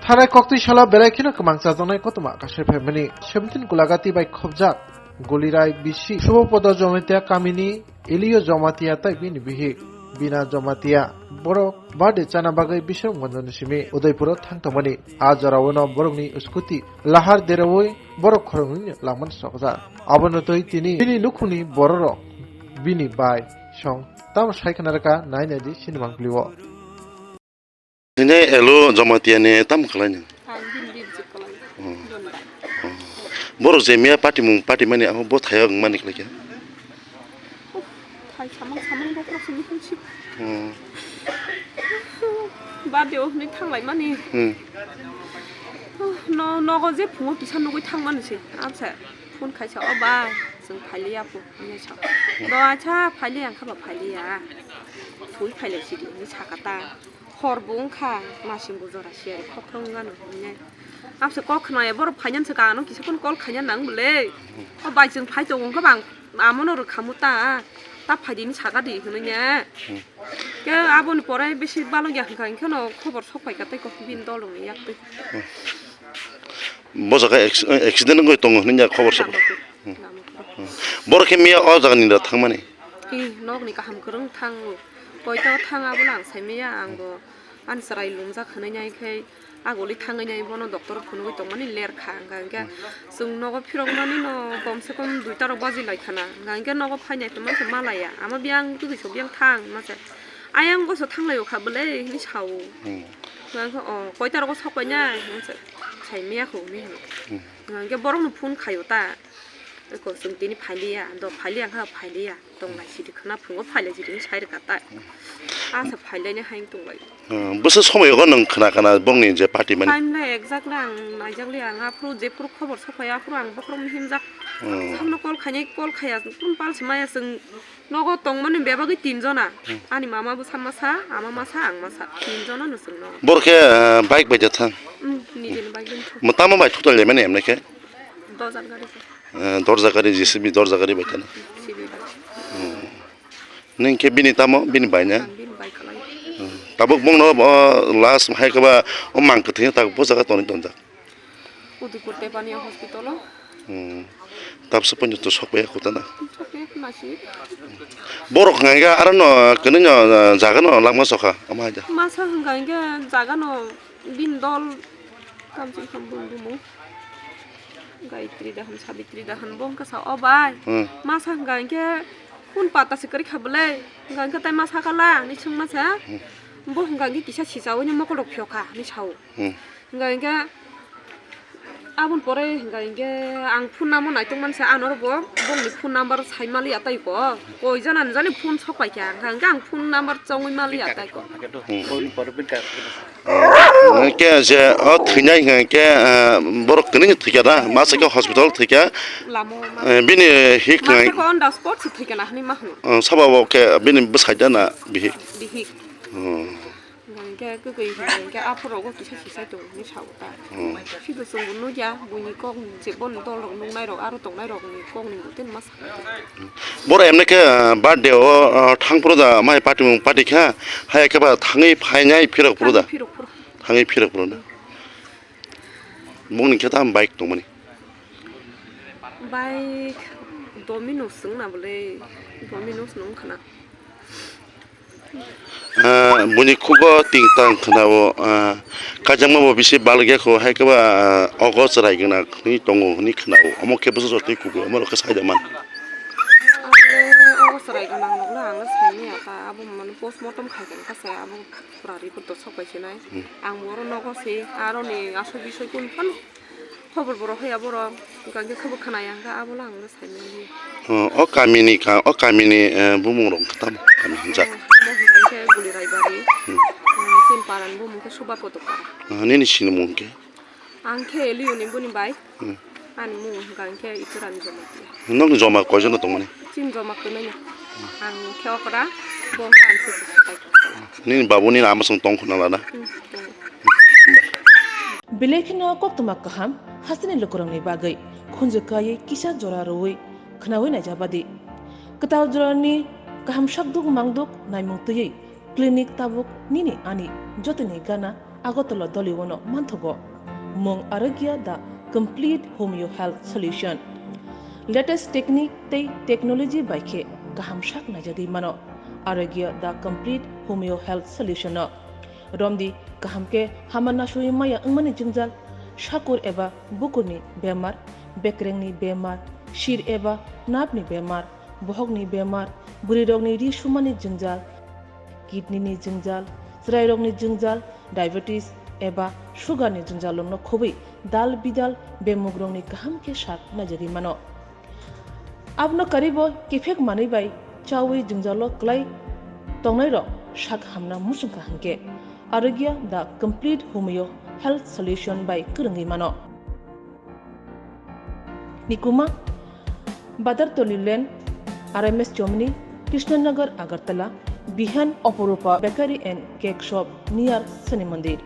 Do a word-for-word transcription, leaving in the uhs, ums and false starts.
Thanai koktwi salo belai kheno kwmang chajaknai koktwma kasai phaimani seventeen Gulagati bai khobjak Gulirai bisi Subopodo Jamatia kamini Elio Jamatia tai bini bihik Bina Jamatia borok birthday chana bagwi Biswamganjani simi Udaipuro thang tongmani. A jorao no borokni scooty lahar derewi borok khoroknwini langmani sokjak. Abono twi tini bini nukhungni bororok bini bai song tamo sai khna rwkha nai nai di sinimang plio. Tini Elo Jamatia ni tam khlai ni? Ang bini bini chip kwlai. Hmm. Don bai. Hmm. Borok je miya party mung party mani abo bo thaya wng mani khlai khe? Uff, thai samang samang bokhorok simi hwnsi. Hmm. Birthday o hwnwi thang lai mani. Hmm. Uff, no, nogo je phungo kisa nugwi thang mani se. Amsa phone khaisa, "O bai, chwng phai liya phu," hwnwi sa. Hmm. "Do acha phai liya," wngkha ba phai liya. "Thwi phai lai sidi," hwnwi sakha ta. Hor bo wngkha, masing bo jora siyari khokrong gano hwnwi. Amsa kok khwnaya borok phainani swkang ano kisa phone call khaina nang bwle. O bai chwng phai tongo wngkha bang amono rwkhamu ta, ta phaidi hinwi sakadi hwnwi ne. Hmm. Khe aboni pore bisi balokya hwnkha hwnkhe no khobor sok paikha tei kok bini dol rokni yaktwi. Hmm. Bo jaga acc-, accident wngwi tongo hwnwi ya khobor sok. Lama khe, hmm, lama khe. Hmm. Borok khe miya o jaga ni da thangmani? Ee, nokni kaham kwrwng thango. Koito thang abono ang saimaya, ang bo ani chwrai lumjak hwnwi nai khai agoli thangwi nai bono doctor phunugwi tongmani lerkha. Hwnkha hwnkhe chwng nogo phirokmani no komse kom duita rok baji lai khana. Hwnkha hwnkhe nogo phainai tongmani se malaya. Ama biyang twi sok biyang thang ma se. Ayang goso thang lai o kha bwle hinwi sao. Hmm. Hwnkha hwnkhe o koita rogo sok painai hinwi se saimaya kho hinwi hino. Hmm. Hwnkha hwnkhe borokno phone khaio ta. Eko chwng tini phailiya, do phailiya wngkha phailiya, tonglai sidi khwna phungo phailai sidi wng sai rwkha tai. Asa phailaini hai wng tonglai. Hmm, bwswk somoyogo nwng khna khna bongni je party mani? Time lai exact lai ang naijakliya, ang aphuru jephuru khobor sophai aphuru ang bokhorok himjak. Hmm. Samno call khainai call khaiya, phone pal se maya chwng nogo tongmani bebagwi tinjona. Hmm. Ani mama bwsa masa, ama masa, ang masa. Tinjona no chwng nogo. Borok khe, eh, bike bai ja thang? Hmm, nijeni bike bai thang. Mo tamo bai thutal lemani emne khe? Dojar gari se. Eh, dorja gari, J C B dorja gari bai tano. Sibi bai. Hmm. Neng khe bini tamo, bini bai na? Ang bini bai kalai. Hmm. Tabuk bongno, o, last hai khe ba, o mang kwthwi tabuk bo jaga tonwi tonjak. Udaipur Tepania hospital o. Hmm. Tabse ponjo to sok bai khuta na. Sok bai khuna si. Borok ngai ga aro no kene no, eh, jaga no langma sokha. Ama haja. Masa hwnga hwnga jaga no. Bini dol kamchwlwi kha bumung. Gayatri Dahan, Sabitri Dahan, bo wngkha sa, "O bai, hmm, masa hwnka hinkhe phone pata se kwrwi kha bwle, hwnka hinkhe tai masa kala," hinwi swngma sa. Hmm. Bo hwnka hinkhe kisa sichaui ni mokol rok phiyok kha hinwi sao. Hmm. Hwnka hinkhe aboni pore hwnka hinkhe ang phone namo naitokmani sa, ano bo bongni phone number sai maliya tai ko, koi jana ni jani phone sok pai kha, hwnka hinkhe ang phone number chongwi maliya tai ko. Hmm. Hwnkhe je o thwinai hwnkhe, eh, borok tini thwikha da, masa khe hospital thwikha. Lama o ma-, eh, bini hik nai. Masa khe on the spot se thwikha na hinwi ma hwno. Eh, sabo bo khe bini bwsai da na bihik. Bihik. Hmm. Hwnkhe kwkwi hwnkhe aphuru rogo kisa kisa tong hinwi sao ta. Hmm. Phido chwngbo nukya buini kok je boni dol rok nuknai rok aro tongnai rokni kokni bo tini ma sa. Boro emne khe, ah, birthday o, ah, thang phuru da mai party mung party kha, hai khe ba thangwi phainai phirok phuru da. Thangwi phirok phuru. Thangwi phirok phuru da. Bongni khe tam bike tongmani. Bike Dominos wngna bwle, Dominos no wngkha na. Ah, buini khugo ting tang khwnao, ah, kaijakma bo bisi balgya kho, hai khe ba, ah, ogo chwrai gwnang hwnwi tongo hwnwi khwnao. Omo khe bwswk jotoni kubui, omo rok khe sai da man. Asle ogo chwrai gwnang rok le ang le sai manya ta, abo mane postmortem khai khe wngkha se, abo pura report to sok pai se nai. Hmm. Ang bo oro nogo se, aro ni aswk bisoi kunu phano. Khobor bo rohor ya borok, hwnkha hwnkhe khobor khwnaya hwnkha abono ang no sai manya. Oh, o kamini ka, o kamini, eh, bumung rok wngkha tamo kami hwnjak? Omo hwnkha hwnkhe Guli Raibari, hmm, eh, chini parani bumung khe Suba Kotok para. Ah, nini sinimung khe? Ang khe Elioni boni bai. Hmm. Ani mung hwnkha hwnkhe Iturani Jamatia. Nwng joma koijon no tongmani? Chini joma kwnwi no. Ang khe okra, bo wngkha ang se kusu pai. Nini babu nini ama song tong khuna lana? Hmm, tongo. Belai kheno koktwma kaham hasteni lukurokni bagwi khunju kaiwi kisa jora rwui khwnaui naijabadi. Kwtal jorani kaham sakduk mangduk naimung twiwi clinic tabuk nini ani jotoni gana Agartala Doliwono manthogo. Mung Arogya the complete homeo health solution. Latest technique tei technology bai khe kaham sak naijagwi mano Arogya the complete homeo health solution no. Romdi kaham khe hama nasui maya wngmani jwngjal, sakur eba bukurni bemar, bekrengni bemar, sir eba napni bemar, bohokni bemar, bwrwirokni ri sumani jwngjal, kidney ni jwngjal, chwrairokni jwngjal, diabetes eba sugar ni jwngjal rokno khobwi dal bidal bemugrokni kaham khe sak naijagwi mano. Abono karibo kiphek manwi bai chawi jwngjalo kwlai tongnairok sak hamna muchungkha hinkhe Arogya the complete homeo health solution bai kwrwngwi mano. Nikuma, Badartoli Lane, R M S Chomni, Krishnanagar, Agartala, Bihan, Oporupa Bakery and Cake Shop near Shani Mandir.